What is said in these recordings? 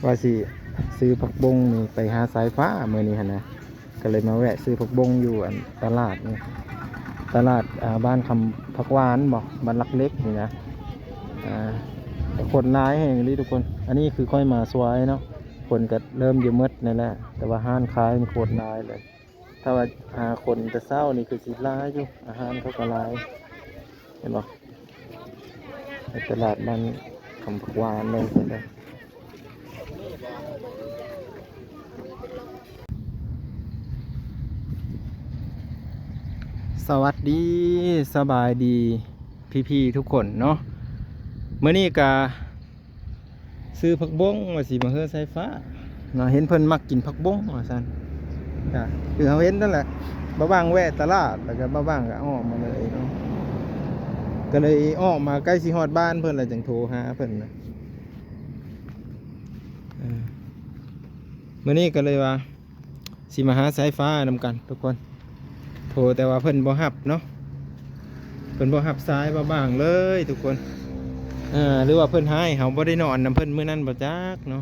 ວ່າຊິຊື້ຜັກບົ້ງນີ້ໄປຫາສາຍຟ້າມື້ນີ້ຫັ້ນນະ ກໍເລີຍມາແວະຊື້ຜັກບົ້ງຢູ່ອັນຕະຫຼາດນີ້ ຕະຫຼາດ ອ່າ ບ້ານຄຳຜັກຫວານບໍ ບ້ານຫຼັກເຫຼັກນີ້ນະ ອ່າ ຄົນຫຼາຍແຮງອີ່ຫຼີທຸກຄົນ. ອັນນີ້ຄືຂ້ອຍມາສວາຍເນາະ ຄົນກໍເລີ່ມຈະໝົດແດ່ແລ້ວ ແຕ່ວ່າຮ້ານຂາຍນີ້ໂຄດຫຼາຍເລີຍ. ຖ້າວ່າຫາຄົນແຕ່ເຊົ້ານີ້ຄືຊິຫຼາຍຢູ່ ອາຫານເຂົາກໍຫຼາຍ ເຫັນບໍ່ ໃນຕະຫຼາດບ້ານຄຳຜັກຫວານເລີຍ ສະຫວັດດີ ສະບາຍດີ ພີ່ໆ ທຸກຄົນເນາະ. ມື້ນີ້ກະ ຊື້ຜັກບົ້ງວ່າຊິມາເຮືອນສາຍຟ້າເນາະ ເຫັນເພິ່ນມັກກິນຜັກບົ້ງວ່າຊັ້ນ ກະຄືເຮົາເຫັນນັ້ນແຫຼະ ບ່າວບ່າງແວະຕະຫຼາດ ແລ້ວກໍບ່າວບ່າງກໍອອກມາເລີຍເນາະ ກໍເລີຍອອກມາໃກ້ຊິຮອດບ້ານເພິ່ນແລ້ວ ຈຶ່ງໂທຫາເພິ່ນນະ. ເອີ ມື້ນີ້ກໍເລີຍວ່າ ຊິມາຫາສາຍຟ້ານຳກັນທຸກຄົນ ໂທແຕ່ວ່າເພິ່ນບໍ່ຮັບເນາະ ເພິ່ນບໍ່ຮັບສາຍບ່າວບ່າງເລີຍທຸກຄົນ ເອີ ຫຼືວ່າເພິ່ນຮ້າຍ ເຮົາບໍ່ໄດ້ນອນນຳເພິ່ນມື້ນັ້ນບໍ່ຈັກເນາະ.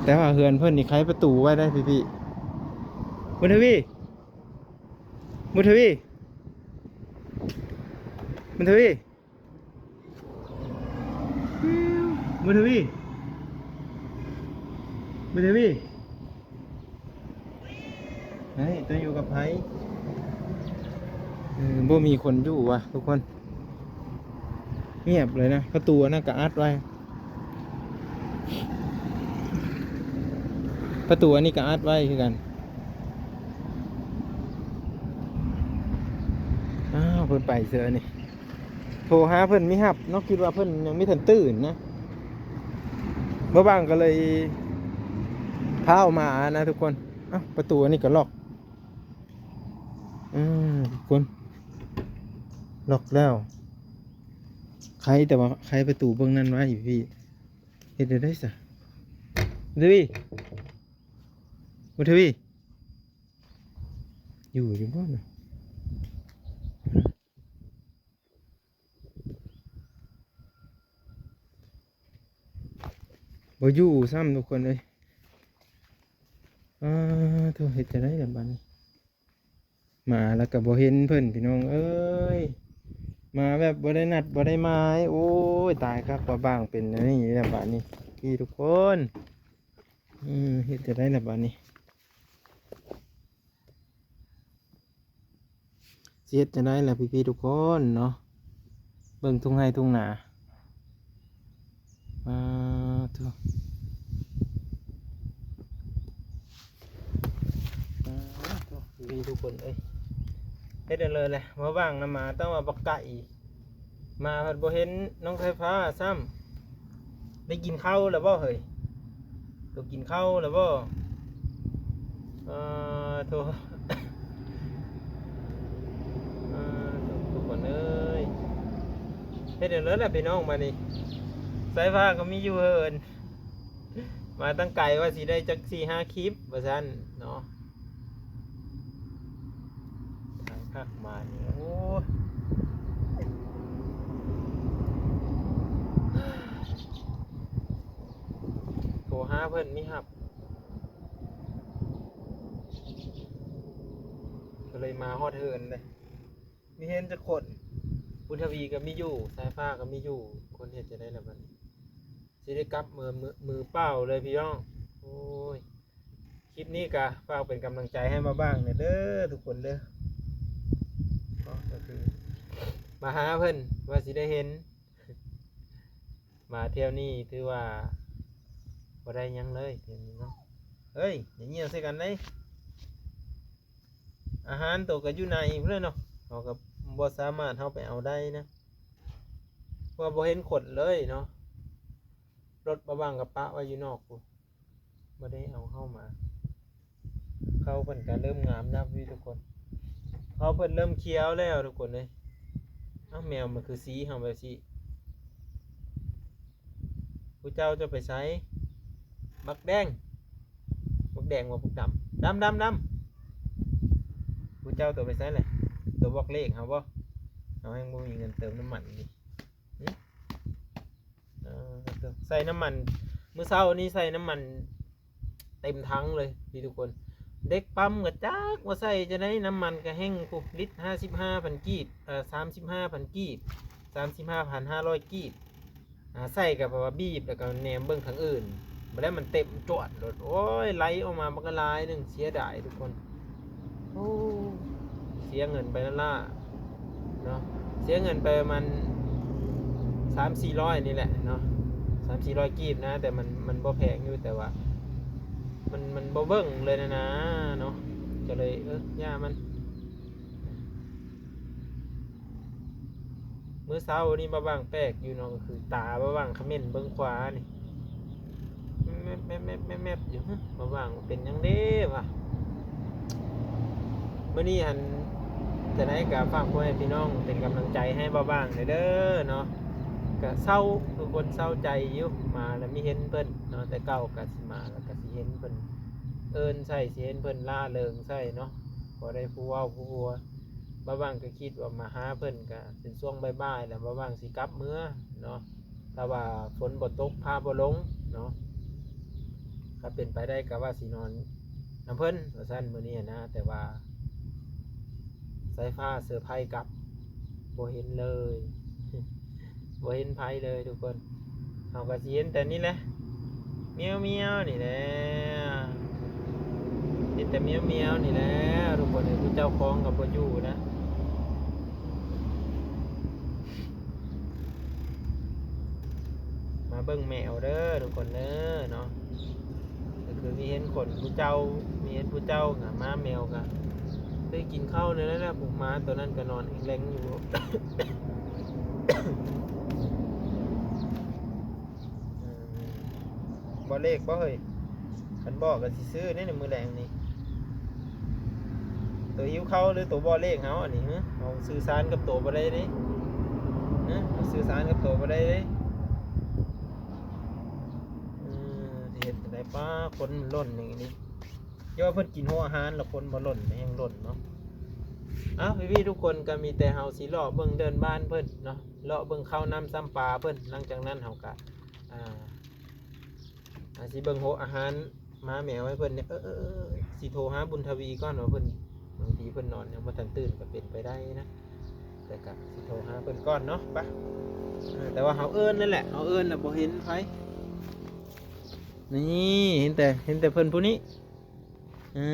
ແຕ່ວ່າເຮືອນເພິ່ນນີ້ໄຂປະຕູໄວ້ໄດ໋ພີ່ໆ. ບຸນທະວີ ບຸນທະວີ ບຸນທະວີ ບຸນທະວີ ບຸນທະວີ ເຮີ້ຍ ເຈົ້າຢູ່ກັບໃຜ? ເອີ ບໍ່ມີຄົນຢູ່ວ່າທຸກຄົນ ງຽບເລີຍນະ ປະຕູອັນນັ້ນກໍອັດໄວ້ ປະຕູອັນນີ້ກໍອັດໄວ້ຄືກັນ. ອ້າວ ເພິ່ນໄປເສີນີ້ ໂທຫາເພິ່ນມີຮັບເນາະ ຄິດວ່າເພິ່ນຍັງບໍ່ທັນຕື່ນນະ ບ່າວບ່າງກໍເລີຍພ້າວມານະທຸກຄົນ. ອ້າວ ປະຕູອັນນີ້ກໍລັອກ ເອີ ທຸກຄົນ ລັອກແລ້ວ ໄຂ ແຕ່ວ່າໄຂປະຕູເບິ່ງນັ້ນໄວ້ຢູ່ພີ່ ເຮັດແນວໃດຊະ? ບຸນທະວີ ບຸນທະວີ ຢູ່ຢູ່ບໍ່ນະ? ບໍ່ຢູ່ຊ້ຳທຸກຄົນເອີຍ. ອ້າໂທ້ ເຮັດຈັ່ງໃດລະບາດນີ້ ມາແລ້ວກໍບໍ່ເຫັນເພິ່ນ ພີ່ນ້ອງເອີຍ ມາແບບບໍ່ໄດ້ນັດບໍ່ໄດ້ໝາຍ. ໂອ້ຍ ຕາຍຄັກ ບ່າວບ່າງເປັນອັນນີ້ແລ້ວບາດນີ້ ພີ່ທຸກຄົນ. ເອີ ເຮັດຈັ່ງໃດລະບາດນີ້? ຊິເຮັດຈັ່ງໃດລະພີ່ໆ ທຸກຄົນເນາະ ເບິ່ງທົ່ງໄຮ່ທົ່ງນາ. ປາໂທ້ ປາໂທ້ ພີ່ໆ ທຸກຄົນເອີຍ ເຮັດແນວໃດລະ ມາຫວ່າງນຳໝາ ຕ້ອງວ່າບັກໄກ່ ມາພັດບໍ່ເຫັນນ້ອງໄຟຟ້າຊ້ຳ. ໄດ້ກິນເຂົ້າແລ້ວບໍ່ເຮີ້ຍ? ໂຕກິນເຂົ້າແລ້ວບໍ່? ເອີ ໂທ້ ເອີ ທຸກຄົນເອີຍ ເຮັດແນວໃດລະພີ່ນ້ອງບາດນີ້? ສາຍຟ້າກໍມີຢູ່ເຮີ້ນ ມາຕັ້ງໄກວ່າຊິໄດ້ຈັກສີ່ຫ້າຄລິບວ່າຊັ້ນເນາະ. ທາງພາກມານີ້ ໂອ້ຍ ໂທຫາເພິ່ນມີຮັບ ກໍເລີຍມາຮອດເຮືອນເລີຍ. ມີເຮືອນຈັກຄົນ? ບຸນທະວີກໍມີຢູ່ ສາຍຟ້າກໍມີຢູ່ ຄົນເຮັດຈັ່ງໃດລະບາດນີ້? ຊິໄດ້ກັບມື ມື ມືເປົ່າເລີຍພີ່ນ້ອງ. ໂອ້ຍ ຄລິບນີ້ກະຝາກເປັນກຳລັງໃຈໃຫ້ມາບ້າງແດ່ເດີທຸກຄົນເດີ. ກໍຄືມາຫາເພິ່ນວ່າຊິໄດ້ເຫັນ ມາທ່ຽວນີ້ຖືວ່າບໍ່ໄດ້ຫຍັງເລີຍທ່ຽວນີ້ເນາະ. ເຮີ້ຍ ຢ່າຍ່ຽວໃສ່ກັນເດ້. ອາຫານໂຕກໍຢູ່ໃນພຸ້ນແຫຼະເນາະ ເຮົາກໍບໍ່ສາມາດເຮົາໄປເອົາໄດ້ນະ ເພາະວ່າບໍ່ເຫັນຄົນເລີຍເນາະ. ລົດບ່າວບັງກໍປະໄວ້ຢູ່ນອກພຸ້ນ ບໍ່ໄດ້ເອົາເຂົ້າມາ. ເຂົ້າເພິ່ນກໍເລີ່ມງາມແລ້ວພີ່ທຸກຄົນ ເຂົ້າເພິ່ນເລີ່ມຂຽວແລ້ວທຸກຄົນເອີຍ. ເອົ້າ ແມວມັນຄືສີເຮົາແບບຊີ້. ຜູ້ເຈົ້າເຈົ້າໄປໃສ? ບັກແດງ ບັກແດງບໍ່ ບັກດຳ ດຳ ດຳ ດຳ. ຜູ້ເຈົ້າໂຕໄປໃສແຫຼະ? ໂຕບອກເລກເຮົາບໍ່? ເຮົາແຮ່ງບໍ່ມີເງິນເຕີມນ້ຳມັນນີ້. ຫື? ໃສ່ນ້ຳມັນ ມື້ເຊົ້ານີ້ໃສ່ນ້ຳມັນເຕັມຖັງເລີຍພີ່ທຸກຄົນ. ເດັກປ້ຳກໍຈັກວ່າໃສ່ຈັ່ງໃດ ນ້ຳມັນກໍແຮງພຸ້ນ ລິດຫ້າສິບຫ້າພັນກີບ ເອີ ສາມສິບຫ້າພັນກີບ ສາມສິບຫ້າພັນຫ້າຮ້ອຍກີບ. ອ່າ ໃສ່ກໍແບບວ່າບີບ ແລ້ວກໍແນມເບິ່ງທາງອື່ນ ບາດແລ້ວມັນເຕັມຈວດໂລດ. ໂອ້ຍ ໄຫຼອອກມາບັກຫຼາຍໜຶ່ງ ເສຍດາຍທຸກຄົນ. ໂອ້ ເສຍເງິນໄປລ້າໆເນາະ ເສຍເງິນໄປປະມານສາມສີ່ຮ້ອຍນີ້ແຫຼະເນາະ ສາມສີ່ຮ້ອຍກີບນະ. ແຕ່ມັນ ມັນບໍ່ແພງຢູ່ ແຕ່ວ່າມັນ ມັນບໍ່ເບິ່ງເລີຍນະນາເນາະ ກໍເລີຍ ເອີ ຢ່າມັນ. ມື້ເຊົ້ານີ້ບ່າວຫວ່າງແປກຢູ່ເນາະ ກໍຄືຕາບ່າວຫວ່າງຂະເໝັນເບິ່ງຂວານີ້ ແມັບໆໆໆຢູ່. ບ່າວຫວ່າງເປັນຫຍັງເດ້ວະ? ມື້ນີ້ຫັ້ນ ຈັ່ງໃດກໍຝາກພໍ່ແມ່ພີ່ນ້ອງເປັນກຳລັງໃຈໃຫ້ບ່າວຫວ່າງແດ່ເດີເນາະ. ກໍເສົ້າ ຄືຄົນເສົ້າໃຈຢູ່ ມາແລ້ວມີເຫັນເພິ່ນເນາະ ແຕ່ເກົ່າກໍຊິມາແລ້ວກໍຊິເຫັນເພິ່ນເອີ້ນໃສ່ ຊິເຫັນເພິ່ນລ່າເລີງໃສ່ເນາະ ພໍໄດ້ຜູ້ເວົ້າຜູ້ຫົວ. ບ່າວຫວ່າງກໍຄິດວ່າມາຫາເພິ່ນກໍເປັນຊ່ວງບ່າຍໆ ແລ້ວບ່າວຫວ່າງຊິກັບເມືອເນາະ ຖ້າວ່າຝົນບໍ່ຕົກ ຟ້າບໍ່ລົງເນາະ. ຖ້າເປັນໄປໄດ້ກໍວ່າຊິນອນນຳເພິ່ນວ່າຊັ້ນ ມື້ນີ້ນະ ແຕ່ວ່າສາຍຟ້າເຊີໄພກັບ ບໍ່ເຫັນເລີຍ ບໍ່ເຫັນໃຜເລີຍທຸກຄົນ. ເຮົາກໍຊິເຫັນແຕ່ນີ້ແຫຼະ ແມວໆນີ້ແຫຼະ ເຫັນແຕ່ແມວໆນີ້ແຫຼະທຸກຄົນເອີຍ. ຜູ້ເຈົ້າຂອງກໍບໍ່ຢູ່ນະ. ມາເບິ່ງແມວເດີທຸກຄົນເດີເນາະ. ກໍຄືມີເຫັນຄົນ ຜູ້ເຈົ້າ ມີເຫັນຜູ້ເຈົ້າກໍມາ ແມວກໍໄດ້ກິນເຂົ້ານີ້ແຫຼະ. ຜູ້ໝາຕົວນັ້ນກໍນອນແຫຼງໆຢູ່. ເອີ ບໍ່ເລກບໍ່ເຮີ້ຍ? ຄັນບໍ່ກໍຊິຊື້ໃນມື້ແລງນີ້. ໂຕຫິວເຂົ້າ ຫຼື ໂຕບໍ່ເລກເຮົາອັນນີ້? ເຮົາສື່ສານກັບໂຕບໍ່ໄດ້ເດ້. ເຮົາສື່ສານກັບໂຕບໍ່ໄດ້ເດ້. ເອີ ຊິເຮັດຈັ່ງໃດ? ປ້າ ຄົນມັນລົ້ນນີ້ ເຈົ້າວ່າເພິ່ນກິນຫົວອາຫານແລ້ວຄົນບໍ່ລົ້ນ ແຮງລົ້ນເນາະ. ເອົ້າ ພີ່ໆທຸກຄົນ ກໍມີແຕ່ເຮົາຊິເລາະເບິ່ງເດີ່ນບ້ານເພິ່ນເນາະ ເລາະເບິ່ງເຂົ້ານ້ຳຊຳປາເພິ່ນ. ຫຼັງຈາກນັ້ນເຮົາກໍ ອ່າ ອາ ຊິເບິ່ງຫົວອາຫານໝາແມວໃຫ້ເພິ່ນເນຍ. ເອີ ເອີ ເອີ ຊິໂທຫາບຸນທະວີກ່ອນວ່າເພິ່ນ ບາງທີເພິ່ນນອນຍັງບໍ່ທັນຕື່ນກໍເປັນໄປໄດ້ນະ. ແຕ່ກໍຊິໂທຫາເພິ່ນກ່ອນເນາະ. ໄປ ເອີ ແຕ່ວ່າເຮົາເອີ້ນນັ້ນແຫຼະ ເຮົາເອີ້ນນະ ບໍ່ເຫັນໃຜ. ນີ້ ເຫັນແຕ່ ເຫັນແຕ່ເພິ່ນຜູ້ນີ້. ເອີ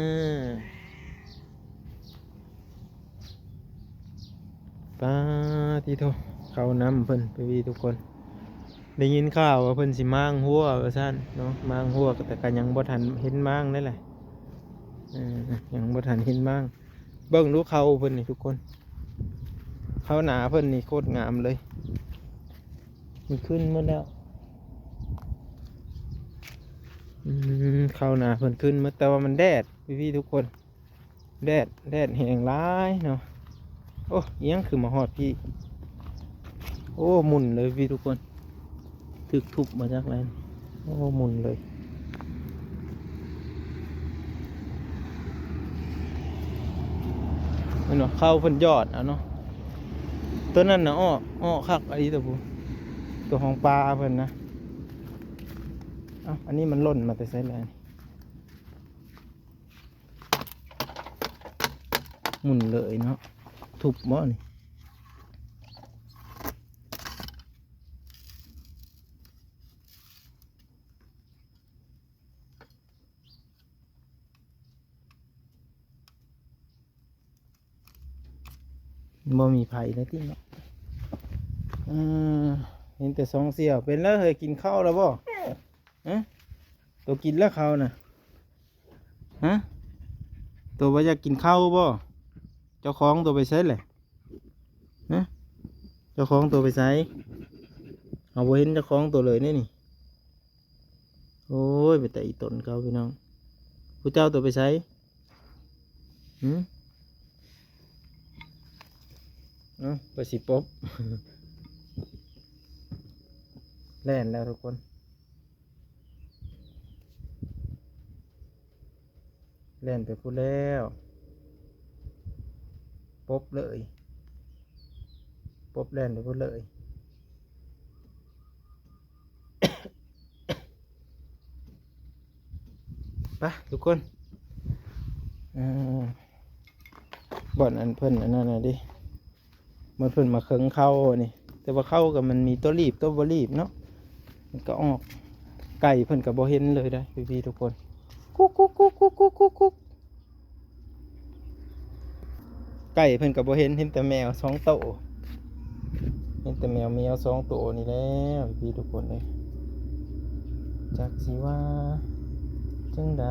ປາຕິໂທ ເຂົ້ານ້ຳເພິ່ນ ພີ່ໆທຸກຄົນ. ໄດ້ຍິນຂ່າວວ່າເພິ່ນຊິມ້າງຮົ້ວວ່າຊັ້ນເນາະ ມ້າງຮົ້ວ ແຕ່ກໍຍັງບໍ່ທັນເຫັນມ້າງເດ້ແຫຼະ. ເອີ ຍັງບໍ່ທັນເຫັນມ້າງ. ເບິ່ງດູເຂົ້າເພິ່ນນີ້ທຸກຄົນ ເຂົ້ານາເພິ່ນນີ້ໂຄດງາມເລີຍ. ມັນຂຶ້ນໝົດແລ້ວ. ອືມ ເຂົ້ານາເພິ່ນຂຶ້ນໝົດ ແຕ່ວ່າມັນແດດ ພີ່ໆທຸກຄົນ ແດດ ແດດແຮງຫຼາຍເນາະ. ໂອ້ ອີຫຍັງຄືມາຮອດພີ້? ໂອ້ ໝຸ່ນເລີຍພີ່ທຸກຄົນ ຖືກທຸບມາຈາກໃດ. ໂອ້ ໝຸ່ນເລີຍ. ແມ່ນບໍ່? ເຂົ້າເພິ່ນຢອດເອົາເນາະ. ຕົວນັ້ນນະ ອອກ ອອກຄັກອີ່ຫຼີ ຕົວຜູ້ ຕົວຂອງປາເພິ່ນນະ. ເອົ້າ ອັນນີ້ມັນຫຼົ່ນມາແຕ່ໃສລະ? ໝຸ່ນເລີຍເນາະ. ທຸບບໍ່ນີ້? ບໍ່ມີໃຜແລ້ວຕິເນາະ. ເອີ ເຫັນແຕ່ສອງສ່ຽວ. ເປັນແລ້ວເຮີ້ຍ ກິນເຂົ້າແລ້ວບໍ່? ຮະ? ໂຕກິນແລ້ວເຂົ້ານະ? ຮະ? ໂຕບໍ່ຢາກກິນເຂົ້າບໍ່? ເຈົ້າຂອງໂຕໄປໃສແຫຼະ? ຮະ? ເຈົ້າຂອງໂຕໄປໃສ? ເຮົາບໍ່ເຫັນເຈົ້າຂອງໂຕເລີຍເດ້ນີ້. ໂອ້ຍ ເປັນຕາອີ່ຕົນເຂົາ ພີ່ນ້ອງ. ຜູ້ເຈົ້າໂຕໄປໃສ? ຫື? ເອົ້າ ໄປຊິປົບ. ແລ່ນແລ້ວທຸກຄົນ. ແລ່ນໄປພຸ້ນແລ້ວ. ປົບເລີຍ. ປົບແລ່ນໄປພຸ້ນເລີຍ. ໄປທຸກຄົນ ເອີ ບ່ອນອັນເພິ່ນອັນນັ້ນນະເດ້ ບ່ອນເພິ່ນມາເຄິ່ງເຂົ້ານີ້ ແຕ່ວ່າເຂົ້າກໍມັນມີຕົວລີບຕົວບໍ່ລີບເນາະ ມັນກໍອອກ ໄກ່ເພິ່ນກໍບໍ່ເຫັນເລີຍເດ້ພີ່ໆທຸກຄົນ ກຸກໆໆໆໆໆ ໄກ່ເພິ່ນກໍບໍ່ເຫັນ ເຫັນແຕ່ແມວສອງໂຕ ເຫັນແຕ່ແມວ ແມວສອງໂຕນີ້ແຫຼະພີ່ໆທຸກຄົນເອີຍ ຈັກຊິວ່າຈັ່ງໃດ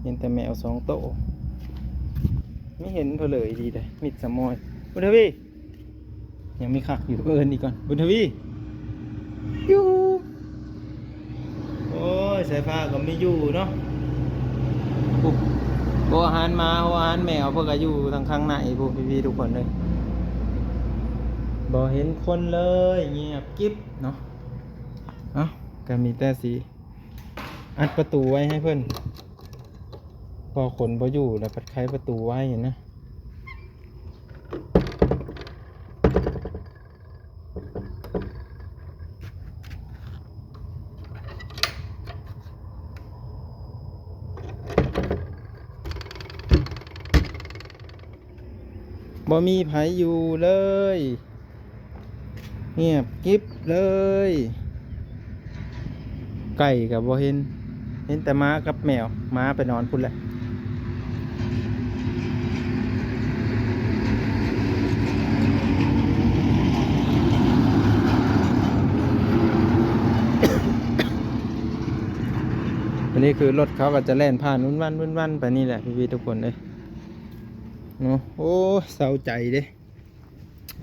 ເຫັນແຕ່ແມວສອງໂຕ ມີເຫັນເພີ້ນເລີຍດີເດ້ ມິດສະມອຍ ບຸນທະວີ ຍັງມີຄັກຢູ່ ເອີ້ນອີກກ່ອນ ບຸນທະວີ ຢູ່ ໂອ້ຍ ສາຍຟ້າກໍມີຢູ່ເນາະ ໂອ້ ຫົວອາຫານໝາ ຫົວອາຫານແມວ ເພິ່ນກໍຢູ່ທາງຂ້າງໃນພຸ້ນ ພີ່ໆທຸກຄົນເອີຍ ບໍ່ເຫັນຄົນເລີຍ ງຽບກິບເນາະ ເອົ້າ ກໍມີແຕ່ຊິອັດປະຕູໄວ້ໃຫ້ເພິ່ນ ພໍຄົນບໍ່ຢູ່ແລ້ວພັດໄຂປະຕູໄວ້ນະ. ບໍ່ມີໃຜຢູ່ເລີຍ ງຽບກິບເລີຍ ໄກ່ກໍບໍ່ເຫັນ ເຫັນແຕ່ໝາກັບແມວ ໝາໄປນອນພຸ້ນແຫຼະ. ອັນນີ້ຄືລົດເຂົາກໍຈະແລ່ນຜ່ານວຸ້ນວັນ ວຸ້ນວັນໄປນີ້ແຫຼະ ພີ່ໆທຸກຄົນເອີຍເນາະ. ໂອ້ຍ ເສົ້າໃຈເດ້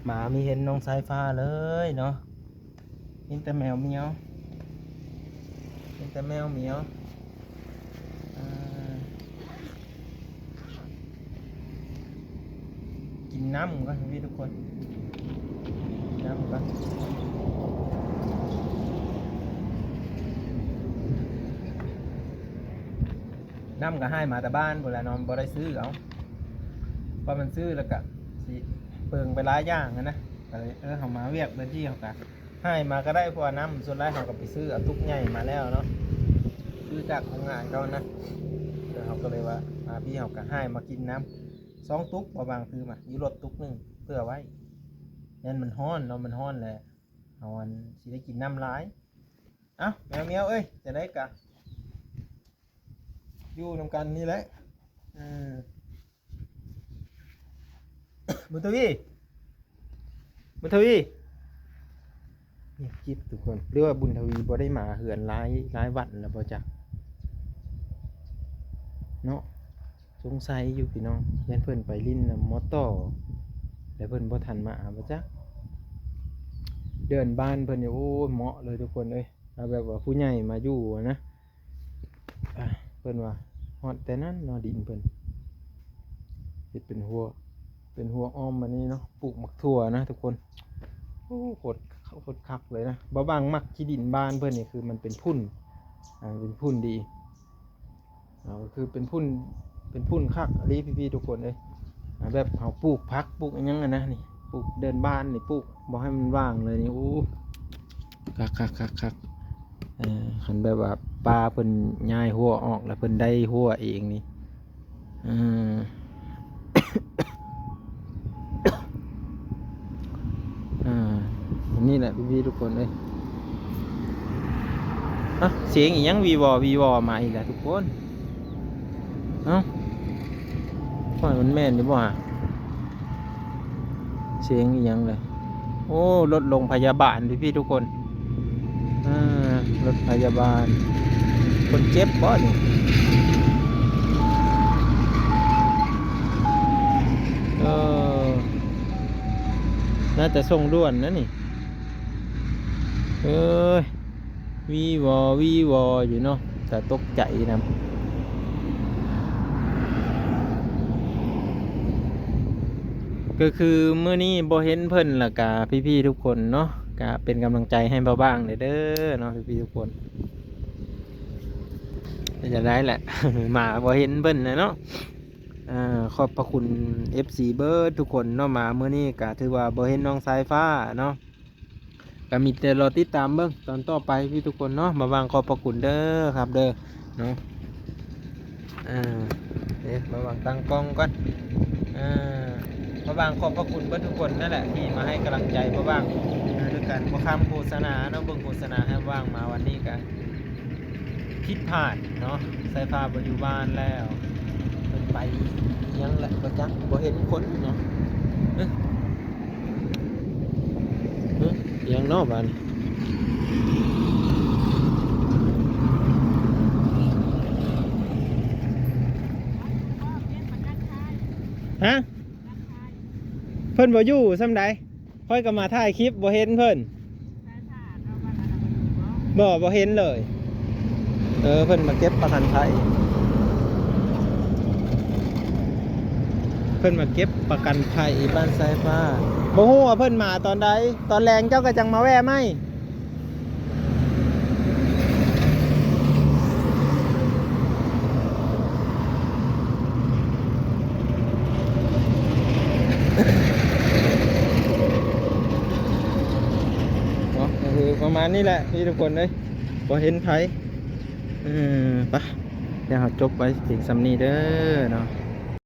ໝາມີເຫັນນ້ອງສາຍຟ້າເລີຍເນາະ ເຫັນແຕ່ແມວໝຽວ ເຫັນແຕ່ແມວໝຽວ ອ່າ ກິນນ້ຳກ່ອນພີ່ໆທຸກຄົນ ກິນນ້ຳກ່ອນ ນ້ຳກໍຫາຍມາແຕ່ບ້ານພຸ້ນແຫຼະເນາະ ບໍ່ໄດ້ຊື້ເອົາ ເພາະມັນຊື້ແລ້ວກໍຊິເປືອງໄປຫຼາຍຢ່າງຫັ້ນນະ ກໍເລີຍ ເອີ ເຮົາມາວຽກເລີຍ ທີ່ເຮົາກໍຫາຍມາກໍໄດ້ ເພາະວ່ານ້ຳສ່ວນຫຼາຍເຮົາກໍໄປຊື້ເອົາຕຸກໃຫຍ່ມາແລ້ວເນາະ ຊື້ຈາກໂຮງງານເຂົານະ ເອີ ເຮົາກໍເລີຍວ່າ ມາພີ່ເຮົາກໍຫາຍມາກິນນ້ຳ ສອງຕຸກ ບໍ່ບາງຄືມາ ຢູ່ລົດຕຸກໜຶ່ງເພື່ອໄວ້ ຢ້ານມັນຮ້ອນເນາະ ມັນຮ້ອນແຫຼະ ເຮົາອັນຊິໄດ້ກິນນ້ຳຫຼາຍ. ເອົ້າ ແມວເມຍເອີຍ ຈັ່ງໃດກະຢູ່ນຳກັນນີ້ແຫຼະ ເອີ ບຸນທະວີ ບຸນທະວີ ງຽບກິບທຸກຄົນ ຫຼືວ່າບຸນທະວີບໍ່ໄດ້ມາເຮືອນຫຼາຍ ຫຼາຍວັນແລ້ວບໍ່ຈັກເນາະ. ສົງໄສຢູ່ພີ່ນ້ອງ ຢ້ານເພິ່ນໄປຫຼິ້ນນຳມໍຕໍ ແລ້ວເພິ່ນບໍ່ທັນມາບໍ່ຈັກ. ເດີ່ນບ້ານເພິ່ນນີ້ ໂອ້ຍ ເໝາະເລີຍທຸກຄົນເອີຍ ເອົາແບບວ່າຜູ້ໃຫຍ່ມາຢູ່ນະ ອ່າ ເພິ່ນວ່າຮອດແຕ່ນັ້ນເນາະ ດິນເພິ່ນເຮັດເປັນຮົ້ວ ເປັນຮົ້ວອ້ອມມານີ້ເນາະ ປູກໝາກຖົ່ວນະທຸກຄົນ. ໂອ້ ໂຄດ ໂຄດຄັກເລີຍນະ ບໍ່ບາງມັກທີ່ດິນບ້ານເພິ່ນນີ້ ຄືມັນເປັນຝຸ່ນ ອ່າ ເປັນຝຸ່ນດີ. ເອົາ ກໍຄືເປັນຝຸ່ນ ເປັນຝຸ່ນຄັກອີ່ຫຼີພີ່ໆທຸກຄົນເອີຍ ອ່າ ແບບເຮົາປູກຜັກ ປູກອີ່ຫຍັງຫັ້ນນະ ນີ້ ປູກເດີ່ນບ້ານນີ້ ປູກບໍ່ໃຫ້ມັນວ່າງເລີຍນີ້ ໂອ້ ຄັກໆໆໆ. ເອີ ຄັນແບບວ່າປາເພິ່ນຍ້າຍຮົ້ວອອກ ແລ້ວເພິ່ນໄດ້ຮົ້ວເອງນີ້ ເອີ ອ່າ ອັນນີ້ແຫຼະພີ່ໆທຸກຄົນເອີຍ. ອ່ະ ສຽງອີ່ຫຍັງວີວໍວີວໍມາອີກແລ້ວທຸກຄົນ. ເອົ້າ ຂ້ອຍ ມັນແມ່ນຢູ່ບໍ່ຫະ? ສຽງອີ່ຫຍັງເລີຍ? ໂອ້ ລົດໂຮງພະຍາບານພີ່ໆທຸກຄົນ. ອ່າ ລົດພະຍາບານ ຄົນເຈັບບໍ່ນີ້? ເອີ ໜ້າຈະສົ່ງດ່ວນນະນີ້. ເອີຍ ວີວໍວີວໍຢູ່ເນາະ ຕາຕົກໃຈນຳ. ກໍຄືມື້ນີ້ບໍ່ເຫັນເພິ່ນ ແລ້ວກະພີ່ໆທຸກຄົນເນາະ ກະເປັນກຳລັງໃຈໃຫ້ບ່າວບາງແດ່ເດີເນາະ ພີ່ໆທຸກຄົນ. ເປັນຈັ່ງໃດແຫຼະ ມາບໍ່ເຫັນເພິ່ນແຫຼະເນາະ. ອ່າ ຂອບພະຄຸນເອັຟຊີເບີດທຸກຄົນເນາະ ມາມື້ນີ້ກະຖືວ່າບໍ່ເຫັນນ້ອງສາຍຟ້າເນາະ ກະມີແຕ່ລໍຕິດຕາມເບິ່ງຕອນຕໍ່ໄປພີ່ທຸກຄົນເນາະ. ບ່າວຫວ່າງຂອບພະຄຸນເດີຄັບເດີເນາະ. ອ່າ ເດ ບ່າວຫວ່າງຕັ້ງກ້ອງກ່ອນ. ອ່າ ບ່າວຫວ່າງຂອບພະຄຸນເບິດທຸກຄົນນັ້ນແຫຼະ ທີ່ມາໃຫ້ກຳລັງໃຈບ່າວຫວ່າງ ອ່າ ໂດຍການບໍ່ຂ້າມໂຄສະນາເນາະ. ເບິ່ງໂຄສະນາໃຫ້ບ່າວຫວ່າງມາວັນນີ້ກະຜິດພາດເນາະ ສາຍຟ້າບໍ່ຢູ່ບ້ານແລ້ວ ເພິ່ນໄປອີ່ຫຍັງແຫຼະບໍ່ຈັກ ບໍ່ເຫັນຄົນເນາະ. ເອີ ຫຶ ຫຍັງເນາະບາດນີ້ ຮະ? ເພິ່ນບໍ່ຢູ່ຊ່ຳໃດ? ຂ້ອຍກໍມາຖ່າຍຄລິບ ບໍ່ເຫັນເພິ່ນ. ບໍ່ ບໍ່ເຫັນເລີຍ. ເອີ ເພິ່ນມາເກັບປະກັນໄພ ເພິ່ນມາເກັບປະກັນໄພບ້ານສາຍຟ້າ. ບໍ່ຮູ້ວ່າເພິ່ນມາຕອນໃດ ຕອນແລງເຈົ້າກໍຈັ່ງມາແວ່ໃໝ່. ເນາະ ກໍຄືປະມານນີ້ແຫຼະພີ່ທຸກຄົນເອີຍ ບໍ່ເຫັນໃຜ. ເອີ ປະ ດຽວເຮົາຈົບໄວ້ພຽງຊ່ຳນີ້ເດີເນາະ.